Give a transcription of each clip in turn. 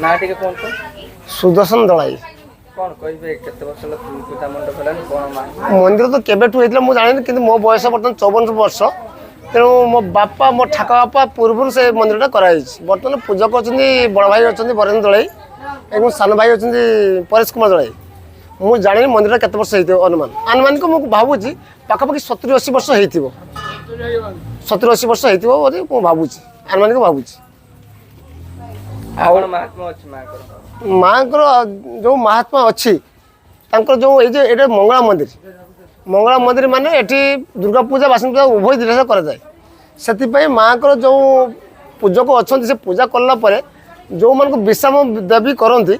ନା ଟିକେ କୁହନ୍ତୁ। ସୁଦର୍ଶନ ଦଳାଇ। କ'ଣ କହିବେ, କେତେ ବର୍ଷ ହେଲା ପୂଜା ମଣ୍ଡପ ହେଲାଣି, କ'ଣ ମା ମନ୍ଦିର ତ କେବେଠୁ ହେଇଥିଲା ମୁଁ ଜାଣିନି, କିନ୍ତୁ ମୋ ବୟସ ବର୍ତ୍ତମାନ 54 ବର୍ଷ। ତେଣୁ ମୋ ବାପା, ମୋ ଠାକ ବାପା ପୂର୍ବରୁ ସେ ମନ୍ଦିରଟା କରାଯାଇଛି। ବର୍ତ୍ତମାନ ପୂଜକ ଅଛନ୍ତି ବଡ଼ ଭାଇ ଅଛନ୍ତି ବରେନ୍ଦ୍ର ଦଳାଇ ଏବଂ ସାନ ଭାଇ ଅଛନ୍ତି ପରେଶ କୁମାର ଦଳାଇ। ମୁଁ ଜାଣିନି ମନ୍ଦିରଟା କେତେ ବର୍ଷ ହେଇଥିବ। ଆନୁମାନିକ ମୁଁ ଭାବୁଛି ପାଖାପାଖି 70-80 ବର୍ଷ ହେଇଥିବ। 70-80 ବର୍ଷ ହେଇଥିବ ବୋଲି ମୁଁ ଭାବୁଛି, ଆନୁମାନିକ ଭାବୁଛି। ଆଉ କ'ଣ ମହାତ୍ମା ଅଛି ମାଙ୍କର? ମାଙ୍କର ଯେଉଁ ମହାତ୍ମା ଅଛି ତାଙ୍କର, ଯେଉଁ ଏଇ ଯେ ଏଇଟା ମଙ୍ଗଳା ମନ୍ଦିର। ମଙ୍ଗଳା ମନ୍ଦିର ମାନେ ଏଠି ଦୁର୍ଗା ପୂଜା, ବାସନ୍ତୀ ପୂଜା ଉଭୟ ଜିନିଷ କରାଯାଏ। ସେଥିପାଇଁ ମାଙ୍କର ଯେଉଁ ପୂଜକ ଅଛନ୍ତି, ସେ ପୂଜା କଲା ପରେ ଯେଉଁମାନଙ୍କୁ ବିଶ୍ରାମ ଦେବୀ କରନ୍ତି,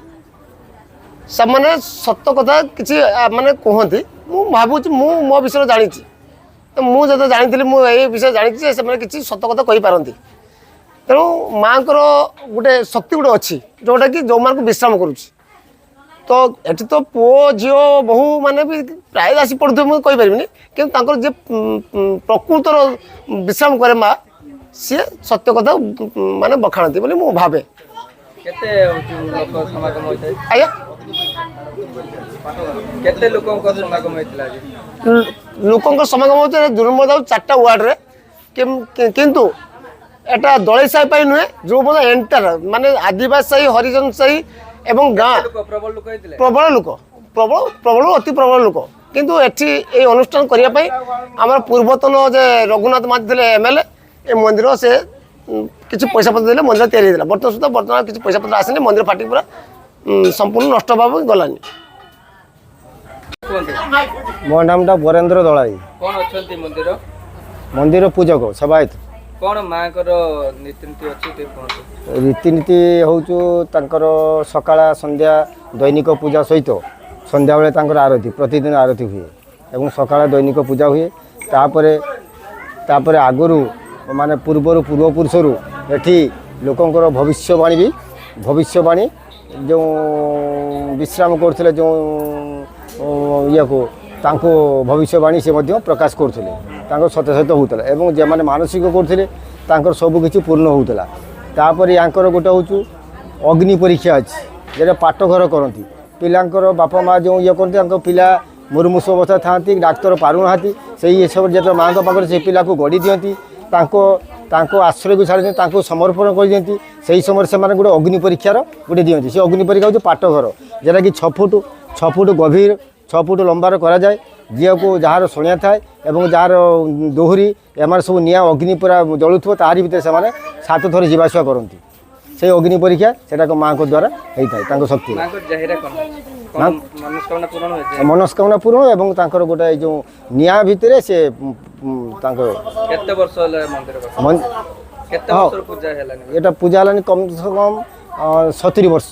ସେମାନେ ସତ କଥା କିଛି ମାନେ କୁହନ୍ତି। ମୁଁ ଭାବୁଛି, ମୁଁ ମୋ ବିଷୟରେ ଜାଣିଛି ତ, ମୁଁ ଯେତେବେଳେ ଜାଣିଥିଲି, ମୁଁ ଏଇ ବିଷୟରେ ଜାଣିଛି ଯେ ସେମାନେ କିଛି ସତ କଥା କହିପାରନ୍ତି। ତେଣୁ ମାଆଙ୍କର ଗୋଟେ ଶକ୍ତି ଗୋଟେ ଅଛି, ଯେଉଁଟାକି ଯେଉଁମାନଙ୍କୁ ବିଶ୍ରାମ କରୁଛି। ତ ଏଠି ତ ପୁଅ, ଝିଅ, ବୋହୂ ମାନେ ବି ପ୍ରାୟ ଆସି ପଡ଼ୁଥିବେ, ମୁଁ କହିପାରିବିନି। କିନ୍ତୁ ତାଙ୍କର ଯିଏ ପ୍ରକୃତର ବିଶ୍ରାମ କରେ ମା, ସିଏ ସତ୍ୟ କଥା ମାନେ ବଖାଣନ୍ତି ବୋଲି ମୁଁ ଭାବେ। କେତେ ହଉଛି ଲୋକ ସମାଗମ ହୋଇଥାଏ? ଆଜ୍ଞା? କେତେ ଲୋକଙ୍କ ସମାଗମ ହେଇଥିଲା ଆଜି? ଲୋକଙ୍କ ସମାଗମ ହେଉଛି ଜୁରୁମଦା ଚାରିଟା ୱାର୍ଡ଼ରେ, କିନ୍ତୁ ଏଟା ଦଳେଇ ସାହି ପାଇଁ ନୁହେଁ, ଜୁରୁମଦା ଏଣ୍ଟାର ମାନେ ଆଦିବାସୀ ସାହି, ହରିଜନ ସାହି ଏବଂ ଗାଁ। ଲୋକ ପ୍ରବଳ ଲୋକ ହେଇଥିଲେ? ପ୍ରବଳ ଲୋକ, ପ୍ରବଳ, ପ୍ରବଳ, ଅତି ପ୍ରବଳ ଲୋକ। କିନ୍ତୁ ଏଠି ଏଇ ଅନୁଷ୍ଠାନ କରିବା ପାଇଁ ଆମର ପୂର୍ବତନ ଯେ ରଘୁନାଥ ମାଝୀ ଥିଲେ ଏମଏଲଏ, ଏ ମନ୍ଦିର ସେ କିଛି ପଇସା ପତ୍ର ଦେଲେ, ମନ୍ଦିର ତିଆରି ହେଇଥିଲା। ବର୍ତ୍ତମାନ ସୁଦ୍ଧା ବର୍ତ୍ତମାନ କିଛି ପଇସା ପତ୍ର ଆସିନି। ମନ୍ଦିର ଫାଟିକି ପୁରା ସମ୍ପୂର୍ଣ୍ଣ ନଷ୍ଟ ହେବାକୁ ଗଲାନି। କୁହନ୍ତୁ। ମୋ ନାମଟା ବରେନ୍ଦ୍ର ଦଳାଇ। କ'ଣ ଅଛନ୍ତି ମନ୍ଦିର? ମନ୍ଦିର ପୂଜକ, ସେବାୟତ। କ'ଣ ମାଙ୍କର ନୀତିନୀତି ଅଛି, ଟିକେ କୁହନ୍ତୁ। ରୀତିନୀତି ହେଉଛୁ ତାଙ୍କର ସକାଳ ସନ୍ଧ୍ୟା ଦୈନିକ ପୂଜା ସହିତ ସନ୍ଧ୍ୟାବେଳେ ତାଙ୍କର ଆରତି, ପ୍ରତିଦିନ ଆରତି ହୁଏ ଏବଂ ସକାଳେ ଦୈନିକ ପୂଜା ହୁଏ। ତାପରେ ତାପରେ ଆଗରୁ ମାନେ ପୂର୍ବରୁ ପୂର୍ବପୁରୁଷରୁ ଏଠି ଲୋକଙ୍କର ଭବିଷ୍ୟବାଣୀ ବି, ଭବିଷ୍ୟବାଣୀ ଯେଉଁ ବିଶ୍ରାମ କରୁଥିଲେ ଯେଉଁ ଇଏକୁ, ତାଙ୍କୁ ଭବିଷ୍ୟବାଣୀ ସେ ମଧ୍ୟ ପ୍ରକାଶ କରୁଥିଲେ। ତାଙ୍କର ସତ ସତ ହେଉଥିଲା ଏବଂ ଯେଉଁମାନେ ମାନସିକ କରୁଥିଲେ ତାଙ୍କର ସବୁକିଛି ପୂର୍ଣ୍ଣ ହେଉଥିଲା। ତାପରେ ୟାଙ୍କର ଗୋଟେ ହେଉଛୁ ଅଗ୍ନି ପରୀକ୍ଷା ଅଛି, ଯେଉଁଟା ପାଟଘର କରନ୍ତି। ପିଲାଙ୍କର ବାପା ମା ଯେଉଁ ଇଏ କରନ୍ତି, ତାଙ୍କ ପିଲା ମୁର୍ମୂଷ ଅବସ୍ଥା ଥାଆନ୍ତି, ଡାକ୍ତର ପାରୁନାହାନ୍ତି, ସେଇ ଏସବୁ ଯେତେବେଳେ ମାଆଙ୍କ ପାଖରେ ସେ ପିଲାକୁ ଗଡ଼ି ଦିଅନ୍ତି, ତାଙ୍କ ତାଙ୍କ ଆଶ୍ରୟକୁ ଛାଡ଼ି ଦିଅନ୍ତି, ତାଙ୍କୁ ସମର୍ପଣ କରିଦିଅନ୍ତି, ସେହି ସମୟରେ ସେମାନେ ଗୋଟେ ଅଗ୍ନି ପରୀକ୍ଷାର ଗୋଟେ ଦିଅନ୍ତି। ସେ ଅଗ୍ନି ପରୀକ୍ଷା ହେଉଛି ପାଟଘର, ଯେଉଁଟାକି 6 ଫୁଟ, 6 ଫୁଟ ଗଭୀର, 6 ଫୁଟ ଲମ୍ବାର କରାଯାଏ। ଝିଅକୁ ଯାହାର ଶୁଣିଆ ଥାଏ ଏବଂ ଯାହାର ଦୋହରି, ଏମାନେ ସବୁ ନିଆଁ ଅଗ୍ନି ପୁରା ଜଳୁଥିବ, ତାରି ଭିତରେ ସେମାନେ 7 ଥର ଯିବା ଆସିବା କରନ୍ତି। ସେଇ ଅଗ୍ନି ପରୀକ୍ଷା ସେଟାକୁ ମାଆଙ୍କ ଦ୍ୱାରା ହେଇଥାଏ, ତାଙ୍କ ଶକ୍ତି। ମାଙ୍କର ଜାହିରା କ'ଣ ଅଛି? କ'ଣ ମନସ୍କାମନା ପୂରଣ ହୋଇଛି? ମନସ୍କାମନା ପୂରଣ ଏବଂ ତାଙ୍କର ଗୋଟେ ଏଇ ଯେଉଁ ନିଆଁ ଭିତରେ ସେ ତାଙ୍କର କେତେ ବର୍ଷ ହେଲା ମନ୍ଦିର କଥା? କେତେ ବର୍ଷର ପୂଜା ହେଲାନି? ଏଇଟା ପୂଜା ହେଲାନି କମ୍ ସେ କମ୍ 70 ବର୍ଷ।